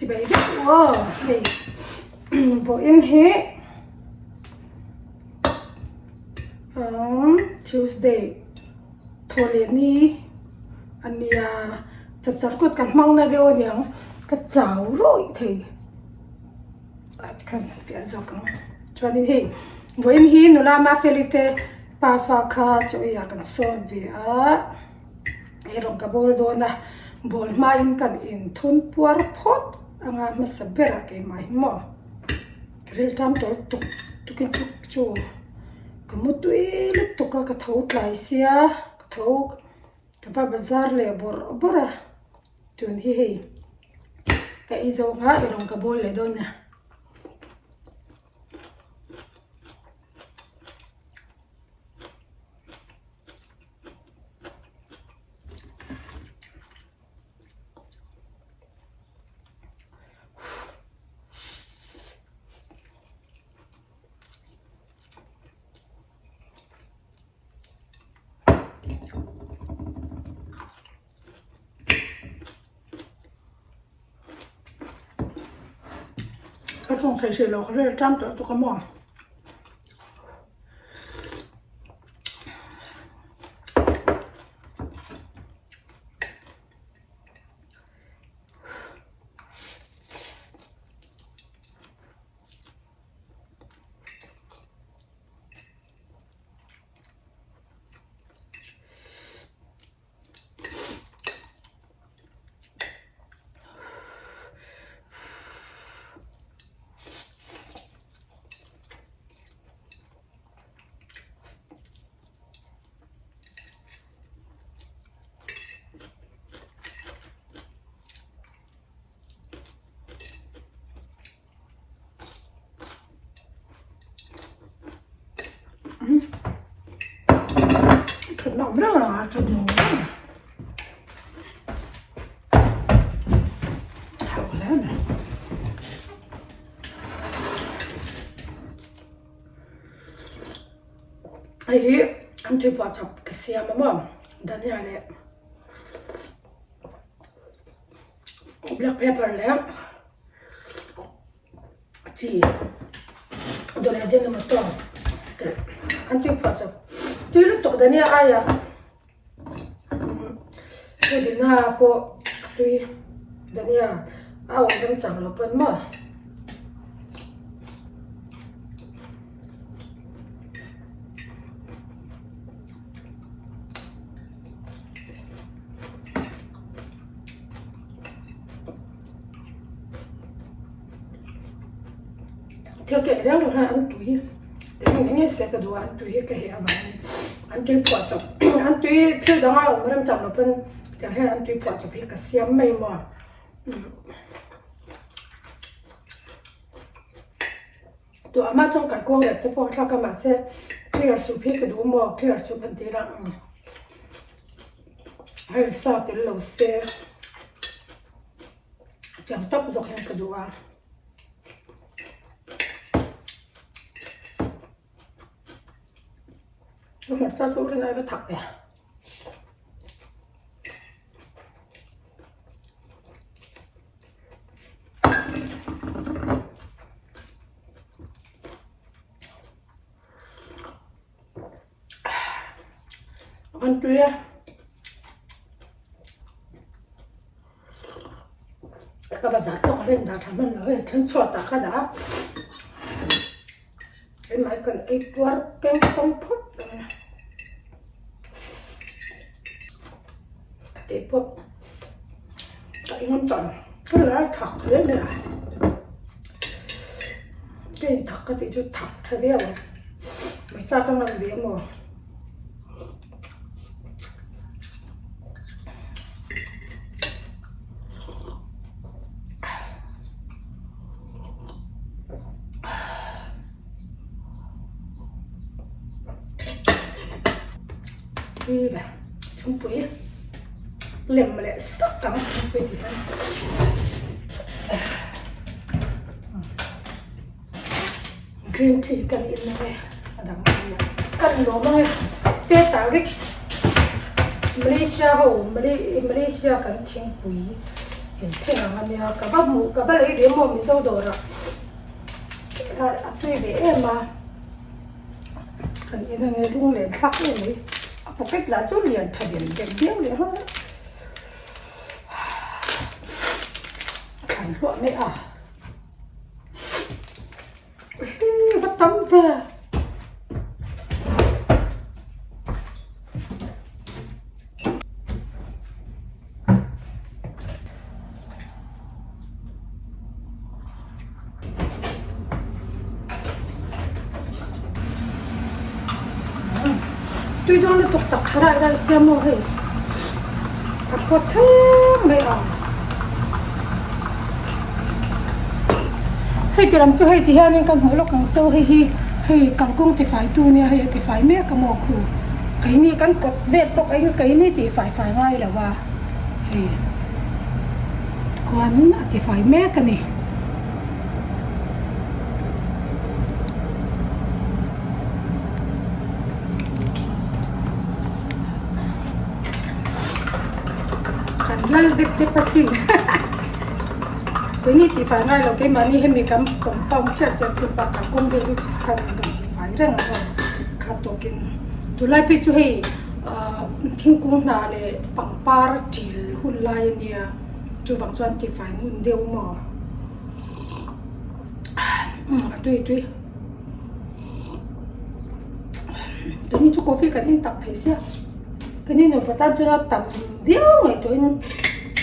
Chibai vek u aw hei vawiin hi umm Tuesday thaw leh ni a nia chapchar kut kan hmang na deuh aniang ka chau rawih thei a tikhan fiah zawk ang chuanin hei vawiin hi nula Mafeli te pafa kha chaw ei ah kan sawm ve a. Hei rawn ka bawl dawn a, bawl hmain kan inthun puar phawt anga hmasa berah keimah hi maw ka rilṭam tawh lutuk tukin chu chu ka mu tui lutuk a ka tho tlai sia ka tho ka va bazar leh bawrh bawrh a tun hi hei ka ei zo ang a i rawn ka bawl leh dawn a. Ka tawng thei hreh lo ka rel tan tawh tuk a maw. That nawm reng a that nawm reng a hauh hle mai. Hei hi an tui pawh chawp ka siam a maw dhania leh black pepper leh chi dawrah ajinomoto telh an tui phuah chawp tui lutuk dhania aia pudina pawh a tui dhania a awm rem chang lo pawn maw. Thil keih reng reng hian an tui tih eng eng se ka duh a an tui hi ka heh avangin an tui phuah chawp an tui thil dang a awm rem chang lo pawn tiang hian an tui phuah chawp hi ka siam mai maw tawh a mah chuan kaikuang leh te pawh a thlak a mahse clear soup hi ka duh maw clear soup an tih lah hei sa tel lo se. Tiang tawp zawk hian ka duh a. Ka hmarcha chu rin ai va thak ve. An tui a. Ka bazar pawh ka rin dah tha hman lo hei then chhuat ah ka dah a. Keimah hi kan ei puar peng pawng phawt ang a. Ka tih pawh ka ingam tawh lo. Ka ral thak hle mai a. Ka inthak ka tih chu thak tha viau ang. Hmarcha ka ngam ve maw? Tui ve thingpui lem leh sak ang thingpui tih hian. Green tea kan in ang e a dang a nia kan lawm ang e teh tarik Malaysia ho Malaysia kan thingpui. Inthen ang a nia, ka va hmuh, ka va lei ve maw Mizo dawrah a tui ve em a, kan in ange lunglen thlak em mai, a pocket lah chu lian tha dem dem viau leh nghal a, thlan hluah mai a, hi va tam ve. Tui dawn lutuk tak tha rai rai sia maw hei a pawt theng mai ang hei ti lam chu hei ti hianin ka hmuh lawk ang chauh hei hi hei kalkawng tifai tu nia hei a tifai mek a maw khu. Keini kan kawt vel pawh ka eng keini tih fai fai ngai lo a, hei khuan a ti fai mek a ni. Kan lal dep dep asin keini tih fai ngai lo keimahni hemi kan compound chiah chiah chu bakah kawng vel hi chu tikhan an rawn ti fai reng a kha tawkin. Tunlai phei chu hei ahh thingkung hna leh pangpar til hun lai a nia chuvang chuan tifai ngun deuh maw a tui tui tuni chu coffee kan en tak thei sia kan in nupa tan chuan a tam viau ngaihtuahin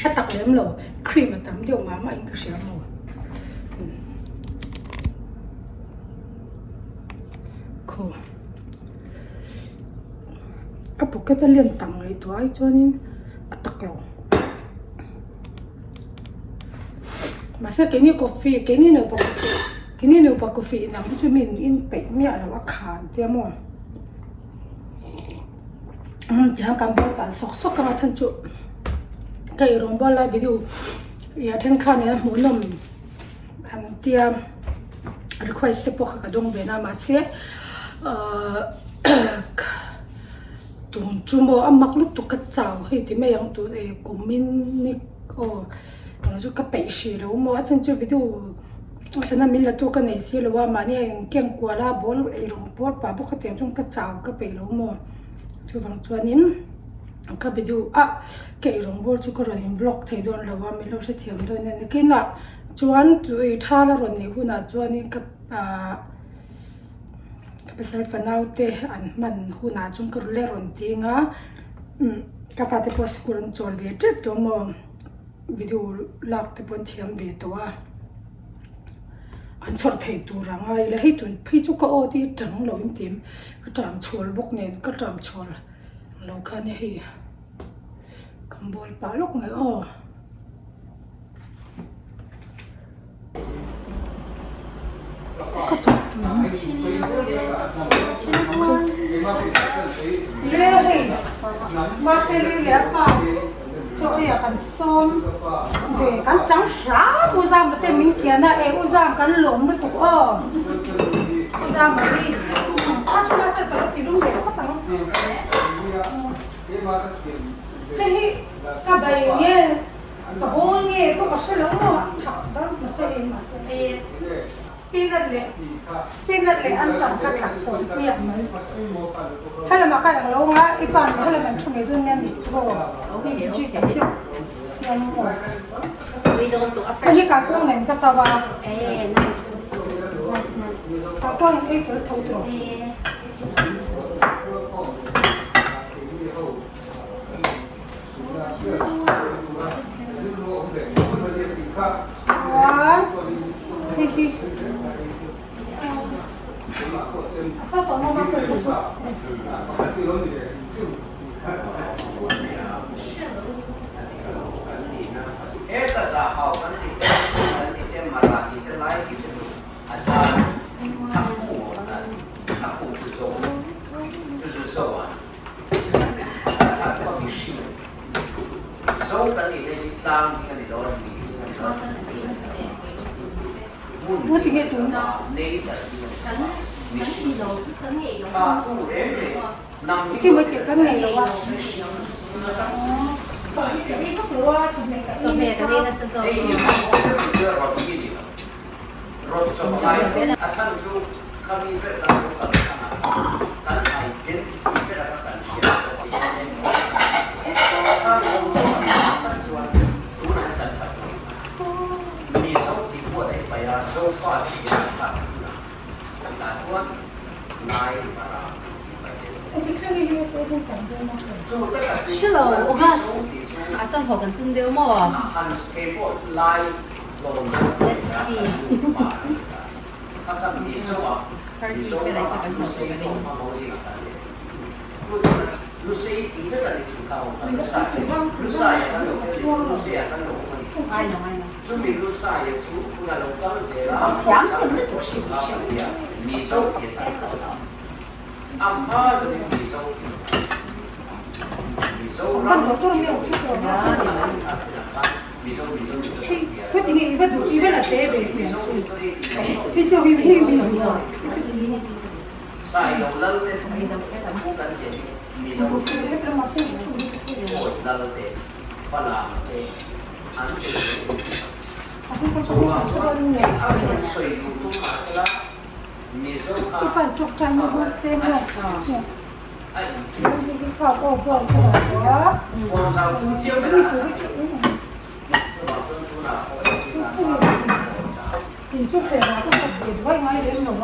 a tak lem lo cream a tam deuh mah mahin ka hria maw. Khaw a pocket a lian tam ngaihtuah ai chuanin a tak lo mahse keini coffee keini nupa coffee keini nupa coffee inang hi chu mi in in peih miah lo a khan tia maw tihian kan bawlh palh sawk sawk anga chhan chu ka eirawng bual lai video ih a then khan ih a hmuhnawm. An tia request te pawh kha ka dawng ve na mahse ahh tun chu maw a mak lutuk ka chau hei ti mai ang tun eh kum in ni aw eng chu ka peih hrih lo maw a chhan chu video a thana min la tu ka nei si lo a mahni a in keng kual a ball eirawng pawl pah bawk hetiang chuan ka chau ka peih lo maw chuvang chuanin. Ka video ah ka eirawng bawr chu ka rawn in vlog thei dawn lo a min lo hrethiam dawn nia nakinah chuan tui tha la rawn neih hunah chuanin ka ahh ka pasal fanau te an hman hunah chuan ka le rawn ding a umm ka fate pawh school an chawl ve tep tawh maw video lak te pawh an thiam ve tawh a an chhawrh thei tur a ngai ila hei tun phei chu ka aw te hi tang lo in ti em ka tang chhawl bawk nen ka tang chhawl. Lo khan hei kan bawl pah lawk mai aw. Ka chak Le hei Mafeli leh a pa chaw ei ah kan sawm ve kan chang hram u Zama te min kian a e u Zam kan lawm lutuk aw u Zama hi a chu Mafel ka lo ti lum leh phawt ang. Hei hi ka bai nge ka bawl nge pawh ka hre lo maw a thak dam hmu che em mahse spinach leh spinach leh an tang kha tlak pawlh hmiah mai helamah khan ang lo nga i pa nen helam an thu ngei dawn nia ni tiraw hei veggie tam deuh siam maw hei hi kahkuang nen ka tau a kahkuang in ei tel tho tiraw. Chuan hei hi a sa tawh maw mafel te chu. Nga tinge tun? Ti mai tih kan nei lo a. Chawhmeh kan ei nasa zawk Hrelo August ah chuan haw kan tum deuh maw? Let's see. Party vel ah hi chuan kan haw tawh ka ring. Ngai lo ngai lo. Siam hnem lutuk hrim hrim. Chhawk chhawk seng loh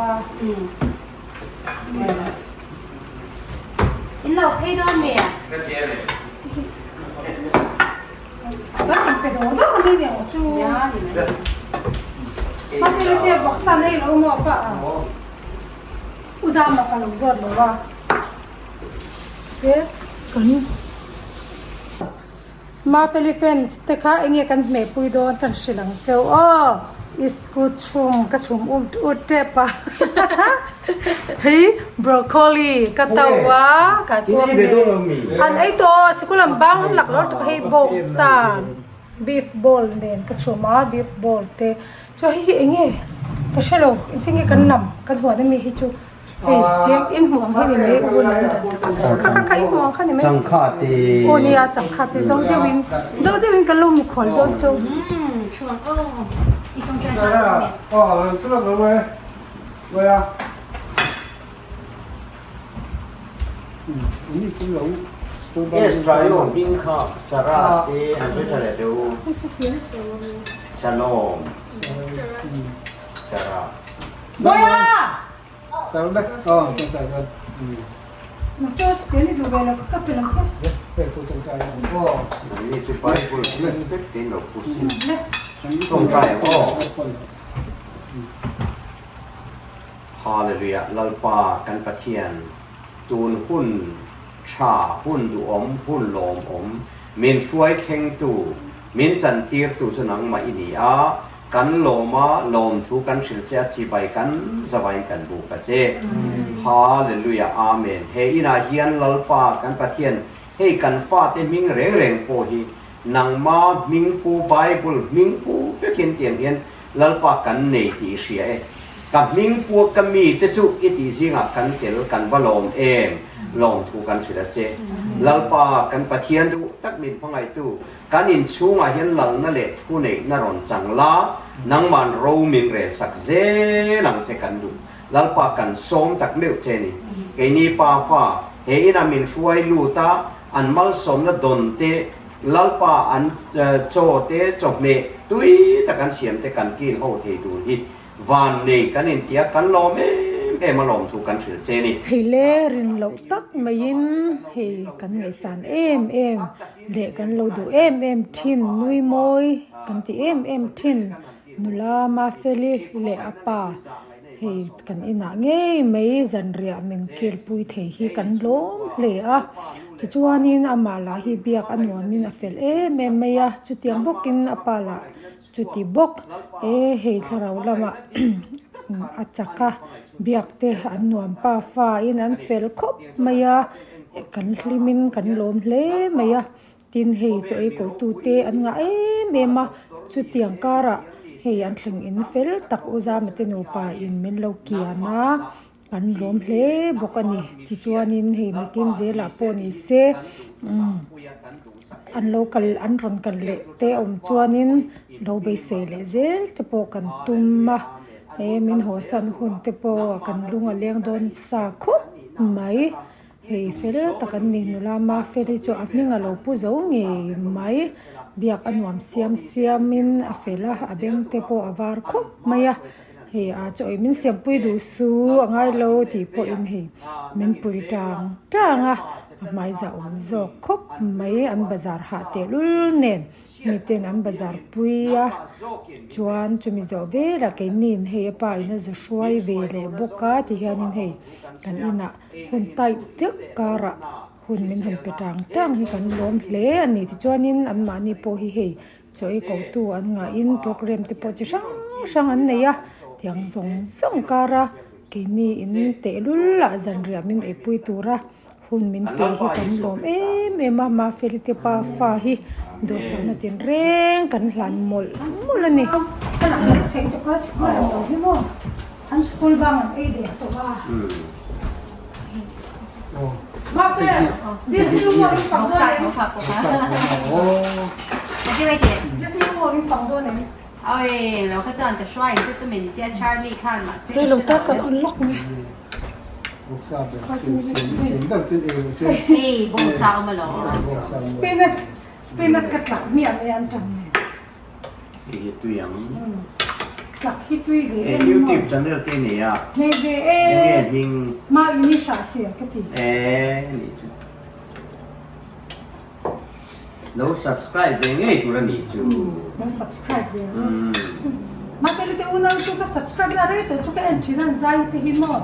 loh. In lo phei dawn mi? Mafeli fans te kha enge kan hmeh pui dawn kan hrilh ang cheu aw iskut chhum ka chhum ut ut tep a hei broccoli ka to a ka chuan an ei tawh aw sikul an bang lak lawr tuk a hei bawksa beef bowl nen ka chhum a beef bowl te chuan hei hi enge ka hrelo engtin nge kan lam kan huan ami hi chu. Hei tiang in hmuh ang hi ni mai u vun an dan tak kha kha kha in hmuh ang kha ni mai Changkha te aw nia changkha te zo deuh in zo deuh in kan lo mikhual dawn cheu Israel hming kha Sarah te an sawi tha leh teh u Shalom Sarah. Bawiha! Nangni chu Bible hming vek te in lo pu si. Tawngtai ang aw. Hallelujah Lalpa kan Pathian tun hun tha hun duhawm hun lawmawm min hruai thlengtu min chantirtu chu nangmah i ni a Kan lawm a, lawmthu kan hrilh che a, chibai kan zavain kan buk a che. Hallelujah Amen. He inah hian Lalpa kan Pathian hei kan fate hming reng reng pawh hi nangma hmingpu Bible hmingpu vekin tiang hian Lalpa kan nei tih i hria e. Ka hmingpu ka mite chu i tih zingah kan tel kan va lawm em lawmthu kan hrilh a che. Lalpa kan Pathian duh tak min hmangaihtu Kan inchhungah hian lalna leh thuneihna rawn chang la, nangman ro min relsak zel ang che kan duh. Lalpa kan sawm tak meuh che ni. Keini pa fa, he inah min hruai lut a, an malsawmna dawn te, Lalpa an chaw te, chawhmeh tui tak an siam te kan kil ho thei tur hi Van nei kan intia kan lawm em em a lawmthu kan hrilh che ni. Hei le rin loh tak maiin hei kan ngaihsan em em leh kan lo duh em em thin nui mawi kan ti em em thin nula Mafeli leh a pa hei kan inah ngei mai zanriah min kilpui thei hi kan lawm hle a tichuanin amah lah hi biak a nuamin a fel em em mai a chutiang bawkin a pa lah Chuti bawk e hei thlarau lamah a chak a biak te an nuam pa fa in an fel khawp mai a kan hlim in kan lawm hle mai a tin hei chaw ei ko tu te an ngah em em a chutiang karah hei an thleng in fel tak u zama te nupa in min lo kian a kan lawm hle bawk a ni tichuanin hei nakin zelah pawh ni se umm. an lo kal an rawn kal leh te awm chuanin lo beisei leh zel te pawh kan tum a he min haw san hun te pawh kan lung a leng dawn sa khawp mai. Hei fel tak an ni nula Mafeli chu a hming a lo pu zo ngei mai biak a nuam siam siam in a fel a a beng te pawh a var khawp mai a hei a chaw ei min siampui duh su a ngai lo tih pawh in hei min pui tang tang a a hmai zah awm zawk khawp mai an bazar hah tehlul nen miten an bazar pui a chuan chumi zawh velah keini in hei a pa in a zu hruai ve leh bawk a ti hian in hei kan inah. Hun tight deuh karah hun min han pe tang tang hi kan lawm hle a ni. Tichuanin anmahni pawh hi hei chaw ei kotu an ngahin programme te pawh chi hrang hrang an nei a, tiang zawng zawng kara keini in tehlul ah zanriah min eipui tura hun min pe hi kan lawm em em a. Mafeli te pa fa hi dawhsakna tinreng kan hlan mawlh mawlh a ni. An school bang an ei der tawh a. Mate, this new world in fang dawn em? This new world in fang dawn em? Rei lo tak kan on lawk mai. Spinach, spinach ka tlak miah mai an ṭang nen. Hei hi tui ang. Tlak hi tui ve em maw? YouTube channel te nei a. Nei ve e. Enge hming? Ma ini hra sel ka ti. E nih chu. Lo subscribe ve ngei tur a nih chu. Lo subscribe ve ru. Mahse lite unau chu ka subscribe na rei tawh chu ka en thin a an zai te hi maw.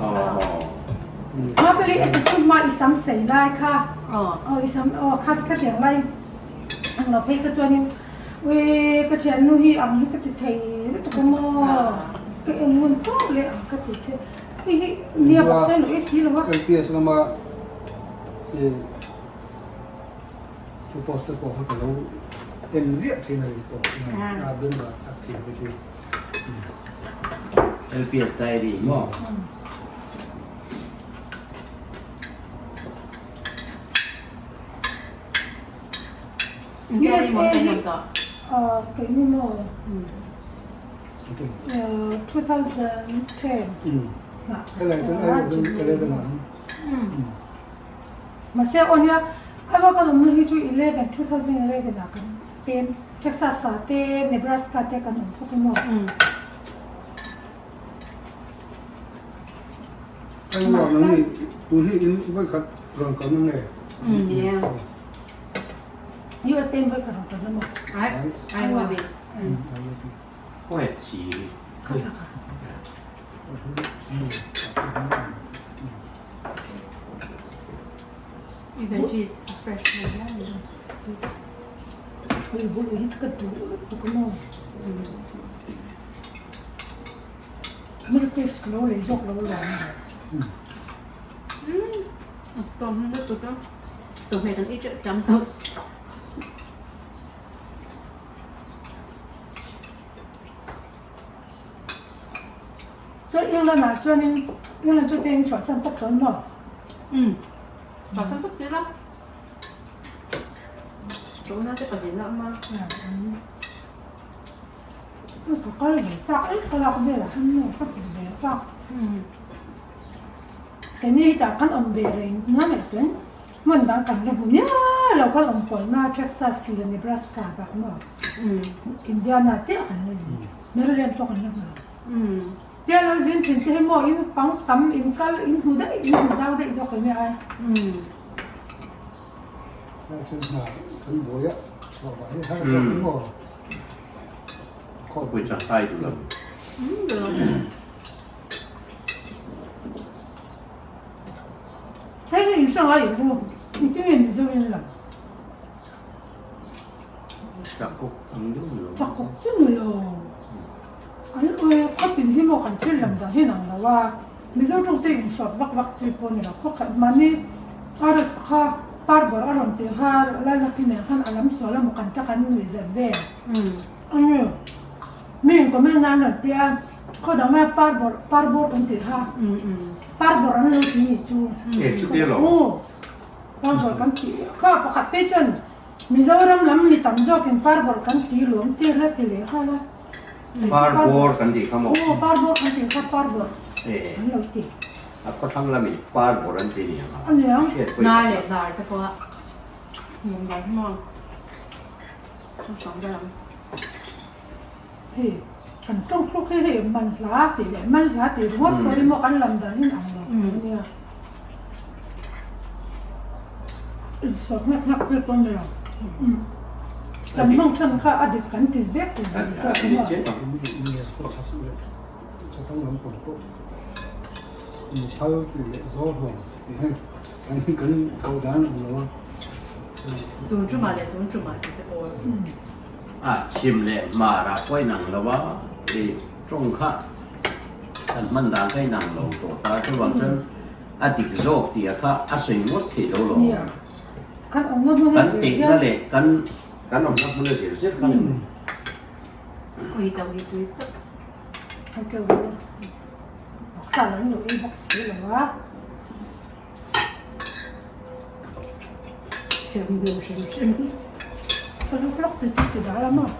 Mafeli e ti chu ma i sam sei lai kha. Aw i sam aw kha khatiang lai ang lo phei kha chuanin. Ui ka thiannu hi ang hi ka ti thei lutuk a maw ka en ngun tawp leh ang ka ti che hei hi nia vak sen loh i si lo a. LPS lama i thu post te pawh kha ka lo en ziah thin a ni pawh a beng ah a thin te hi. LPS diary maw. USA hi keini maw 2010 mahse aw nia aizawl kan awmna hi chu 11 2011 ah kan pem Texas ah te Nebraska te kan awm phawt a maw. USA in voi khat rawn kal maw? Ai wa bi. Khawi chi hi. Even she's a freshman yeah. Ui bul hi ka duh lutuk maw? Milkfish lo lei zawk lo lawm. Tom lutuk a. Chawhmeh kan ei teuh tam lo. Chuan England ah chuanin England chu te in chhuahsan tawp dawn maw? Umm chhuahsan tawp ila tuna te ka zin a awm a. Ka kal ve chak e thlalak velah khan maw ka hmu ve chak. Keini hi tah kan awm ve reng nga leh ten hmun dang kan la hmu miah lo kan awm kualna Texas leh Nebraska bak maw Indiana chiah kan la zin Maryland pawh kan la hmu lo. Tia lo zin thin che hi maw in fang tam in kal in hmu daih in hmu zau daih zawk ania ai. Khawpui changkai duh lo. Hei hi in hre ngai em u? Engtin nge Mizo in lang? Chakawk ang deuh ni lo. Chakawk chu ni lo. An ui khawtin hi maw kan thil lam dan hi nang lo a. Mizo tawng te insawt vak vak chi pawh ni lo. Khaw khat mahni RS kha parbawr a rawn tih kha Lalaki nen khan a lam sual a maw kan ta kan nuih zat vel. Ani mi in comment na an rawn tia khaw dang maia par bawrh par bawr kan tih kha par bawrh an lo ti nih chu E chu te lo par bawrh kan tih kha pakhat phei chuan Mizoram lam mi tam zawkin parbawr kan ti luam tir la ti leh nghal a. Parbawr kan tih kha maw? Aw parbawr kan tih kha parbawr an lo ti. A khawthlang lamin parbawr an ti niang a. A niang. Hnar leh dar te pawh a nuam dar hmuang. Changkang ber ang. Hei kan tawng thluk hi hei man hla tih leh man hla tih ringawt pawh hi maw kan lam dan in ang lo a nia. Insawt ngak ngak te pawh a ni lo. Kan hmang than kha a dik kan ti vek zel zawk a maw. Tun tumah leh tun tumah tih te pawh. A chhim leh hmar ah pawh inang lo a, i tawng kha kan hman dan kha inang lo tawh ta chuvang chuan a dik zawk tih a kha a sawi ngawt thei lo lo. Kan awmna hmun a Kan zir tehna hian. leh kan kan awmna hmun a zir zir kha ni mai. Ui to hi pui tak. Hei keuh lo. Vawksa lam lo ei bawk si lo a. Siam deuh hrim hrim. Ka lu vlog ti ti ti dah la maw.